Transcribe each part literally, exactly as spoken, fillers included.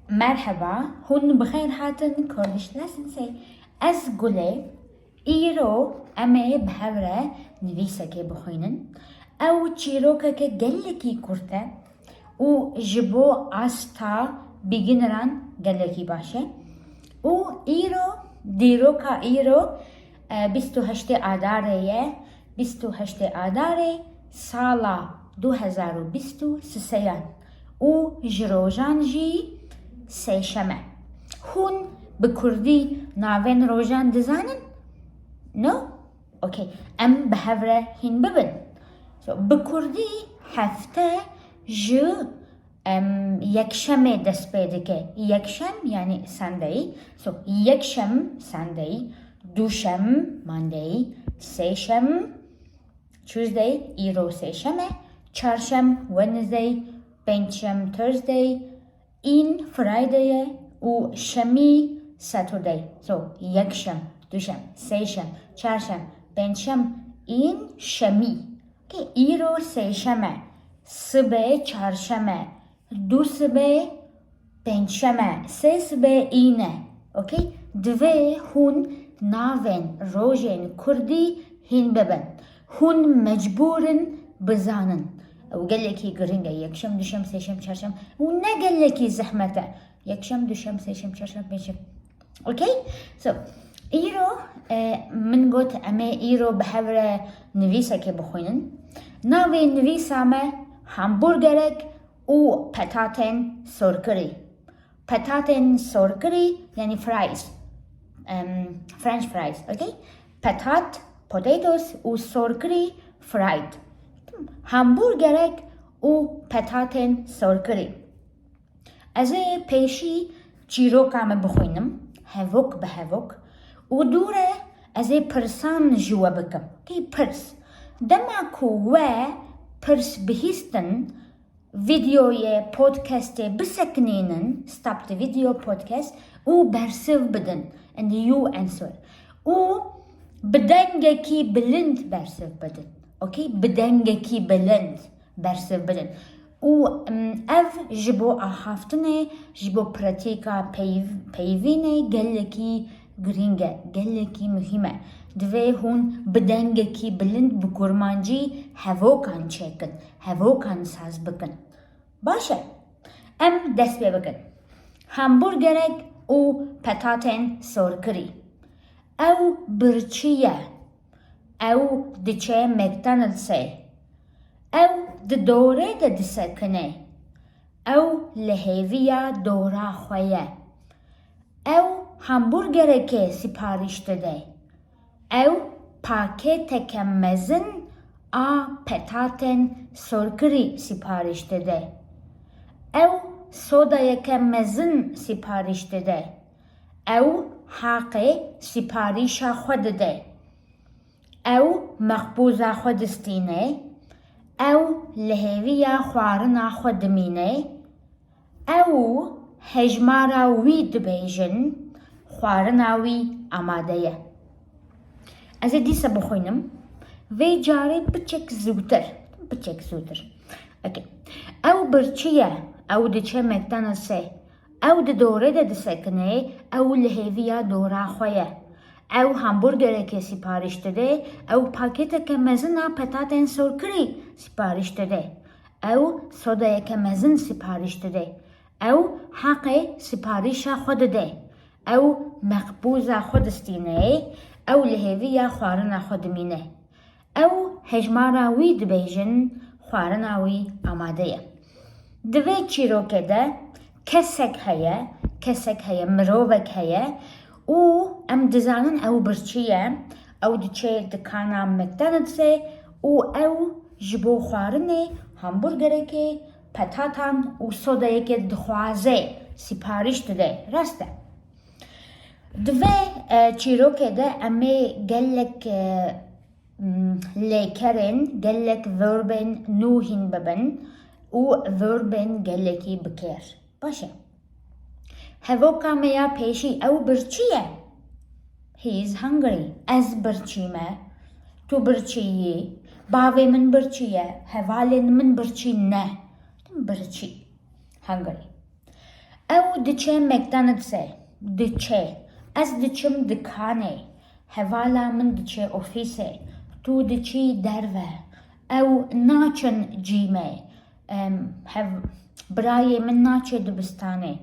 Merheba, hûn bi xêr hatin Kurdish Lessonsê. Ez Gulê. Îro em ê bi hev re nivîsekê bixwînin. Ew çîrokeke gelekî kurt e û ji bo asta beginneran gelekî baş e. Û îro, dîroka îro, e, bîst û heştê Adarê ye. Bîst û heştê Adarê sala du hezar û bîst û sêyan û ji rojan jî sêşem e. Hûn bi kurdî navên rojan dizanin? No? Okey. Em bi hev re hîn bibin. So, bi kurdî hefte ji, em, yekşemê dest pê dike. Yekşem, yanî Sunday. So, yekşem, Sunday. Duşem, Monday. Sêşem, Tuesday, îro sêşem e. Çarşem, Wednesday. Pêncşem, Thursday. În, Friday ye û şemî, Saturday. So, yekşem, duşem, sêşem, çarşem, pêncşem, în, şemî. Okey, îro sêşem e, sibê çarşem e, dusibê pêncşem e, sêsibê în e. Okey? Divê hûn navên rojên kurdî hîn bibin. Hûn mecbûr in bizanin. Ew gelekî giring e. Yekşem, duşem, sêşem, çarşem. Û ne gelekî zehmet e. Yekşem, duşem, sêşem, çarşem, pêncşem. Okey? So, îro, e, min got, em ê îro bi hev re nivîsekê bixwînin. Navê nivîsa me hamburgerek û petatên sorkirî. Petatên sorkirî, yanî fries. Em, French fries, okey? Petat, potatoes, û sorkirî, fried. Hamburgerek û petatên sorkirî. Ez ê pêşî çîroka me bixwînim, hevok bi hevok, û dû re ez ê pirsan ji we bikim. Kî pirs? Dema ku we pirs bihîstin, vîdeoyê, podcastê bisekinînin, stop the video podcast, û bersiv bidin, and you answer. Û bi dengekî bilind bersiv bidin. Okey? Bi dengekî bilind bersiv bidin. Û, em, ev ji bo axaftinê, ji bo pratîka peyv-, peyvînê gelekî girîng e, gelekî muhîm e. Divê hûn bi dengekî bilind bi kurmancî hevokan çêkin, hevokan saz bikin. Baş e. Em dest pê bikin. Hamburgerek û petatên sorkirî. Ew birçî ye. Ew diçe McDonald'sê. Ew di dorê de disekine. Ew li hêviya dora xwe ye. Ew hamburgerekê siparîş dide. Ew pakêteke mezin a petatên sorkirî siparîş dide. Ew sodayeke mezin siparîş dide. Ew haqê siparîşa xwe dide. Ew mexbûza xwe distîne. Ew li hêviya xwarina xwe dimîne. Ew hejmara wî dibêjin, xwarina wî amade ye. Ez ê dîsa bixwînim. Vê carê piçek zûtir. Piçek zûtir. Okey. Ew birçî ye. Ew diçe McDonald'sê. Ew di dorê de disekine, ew li hêviya dora xwe ye. Ew hamburgerekê siparîş dide, ew paketeke mezin a petatên sorkirî siparîş dide. Ew sodayeke mezin siparîş dide. Ew haqê siparîşa xwe dide. Ew mexbûza xwe distîne, ew li hêviya xwarina xwe dimîne. Ew hejmara wî dibêjin, xwarina wî amade ye. Di vê çîrokê de kesek heye, kesek heye, mirovek heye û em dizanin ew birçî ye, ew diçe dikana McDonald'sê û ew ji bo xwarinê hamburgerekê, petatan û sodayekê dixwaze, siparîş dide. Rast e. Di vê, e, çîrokê de em ê gelek, e, m, lêkerên, gelek verbên nû hîn bibin û verbên gelekî bi kêr. Baş e. Hevoka me ya pêşî ew birçî ye. He is hungry. Ez birçî me. Tu birçî yî. Bavê min birçî ye. Hevalên min birçî ne. Birçî. Hungry. Ew Ew diçe McDonald'sê. Diçe. Ez diçim dikanê. Hevala min diçe ofîsê. Tu diçî derve. Ew naçin cîmê. Em, hev-, birayê min naçe dibistanê.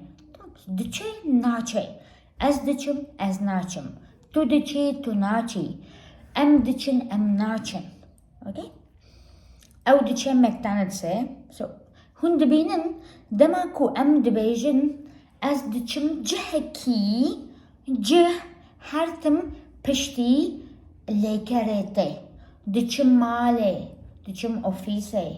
Diçe, naçe. Ez diçim, ez naçim. Tu diçî, tu naçî. Em diçin, em naçin. Okay? Ew diçe McDonald'sê. So, hûn dibînin, dema ku em dibêjin, ez diçim cihekî, cih her tim piştî lêkerê tê. Diçim malê, diçim ofîsê,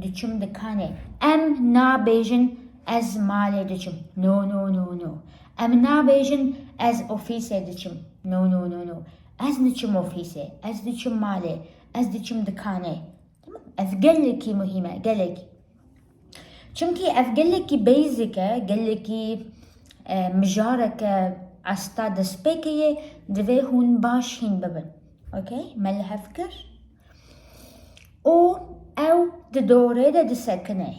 diçim dikanê. Em nabêjin, ez malê diçim. No, no, no, no. Em nabêjin, ez ofîsê diçim. No, no, no, no. Ez diçim ofîsê, ez diçim malê, ez diçim dikanê. Tamam? Ev gelekî muhîm e, gelekî. Çimkî ev gelekî basic e, gelekî, e, mijareke asta destpêkê ye, divê hûn baş hîn bibin. Okay? Me li hev kir. Û ew di dorê de disekine.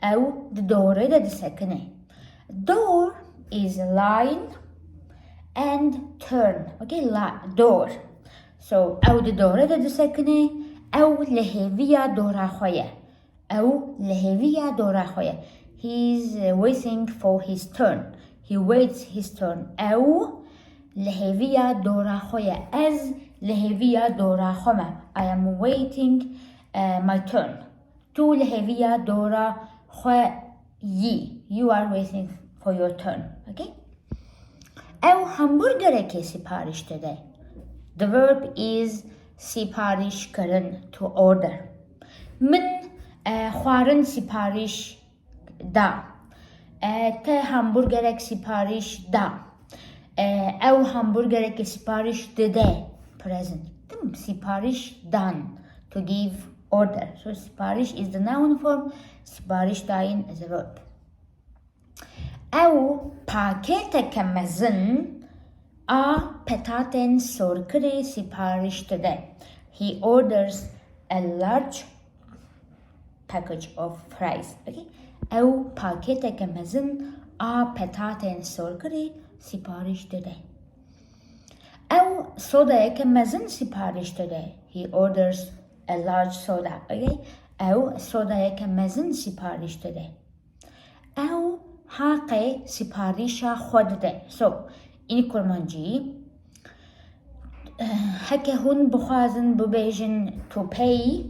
Ew di dorê de disekine. Door is line and turn. Okay, la, door. So, ew di dorê de disekine. Ew li hêviya dora xwe ye. Ew li hêviya dora xwe ye. He is, uh, waiting for his turn. He waits his turn. Ew li hêviya dora xwe ye. Ez li hêviya dora xwe me. I am waiting, uh, my turn. Tu li hêviya dora xwe yî. You are waiting for your turn. Okay? Ew hamburgerekê sipariş dide. The verb is sipariş kirin, to order. Min, e, xwarin sipariş da. E, te hamburgerek sipariş da. E, ew hamburgerekê sipariş dide. Present. Tim, sipariş dan. To give order. So sipariş is the noun form. Sipariş dayîn is a verb. Ew pakêteke mezin a petatên sorkirî sipariş dide. He orders a large package of fries. Okay? Ew pakêteke mezin a petatên sorkirî sipariş dide. Ew sodayeke mezin sipariş dide. He orders a large soda. Okay? Ew sodayeke mezin sipariş dide. Ew haqê siparîşa xwe dide. So, in kurmancî, heke hûn bixwazin bibêjin to pay,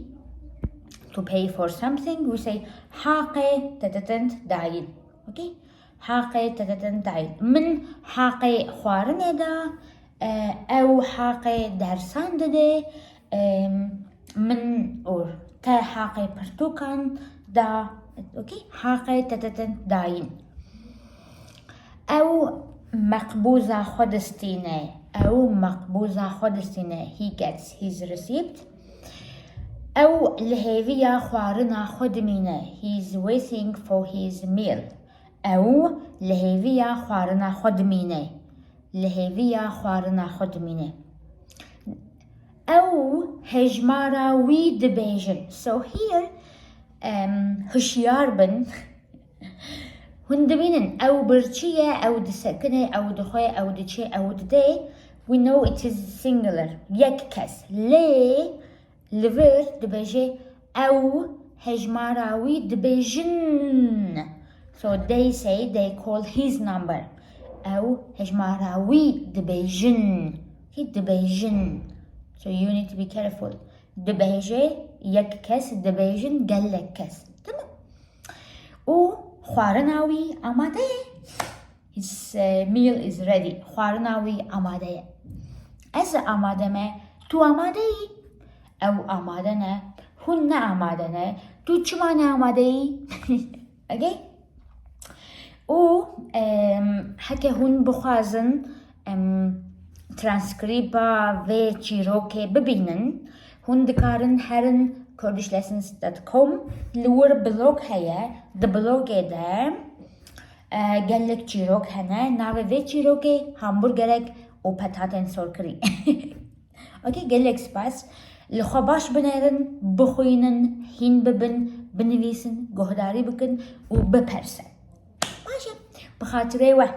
to pay for something, we say haqê tetetint dayîn. Okay? Haqê tetetint dayîn. Min haqê xwarinê da, e, ew haqê dersan dide, e, min û te haqê pirtûkan da, okay? Haqê tetetint dayîn. Ew meqbûza xwe distîne. Ew meqbûza xwe distîne. He gets his receipt. Ew li hêviya xwarina xwe dimîne. He is waiting for his meal. Ew li hêviya xwarina xwe dimîne. Li hêviya xwarina xwe dimîne. Ew hejmara wî dibêjin. So here, em, hişyar bin. Hûn dibînin, ew birçî ye, ew disekine, ew dixwe, ew diçe, ew dide. We know it is singular. Yek kes. Lê li vir dibêje, ew hejmara wî dibêjin. So they say, they call his number. Ew hejmara wî dibêjin. He dibêjin. So you need to be careful. Dibêje yek kes, dibêjin gelek kes. Tamam. Û xwarina wî amade ye. His, eh, meal is ready. Xwarina wî amade ye. Ez amade me. Tu amade yî? Ew amade ne. Hûn ne amade ne. Tu çima ne amade yî? Okay? Û, em, heke hûn bixwazin, em, transkrîba vê çîrokê bibînin, hûn dikarin herin kurdish lessons dot com. Li wir blog heye. Di blogê de, e, gelek çîrok hene. Navê vê çîrokê hamburgerek û petatên sorkirî. Okay, gelek spas. Li xwe baş binêrin, bixwînin, hîn bibin, binivîsin, guhdarî bikin û bipersin. Baş e. Bi xatirê we.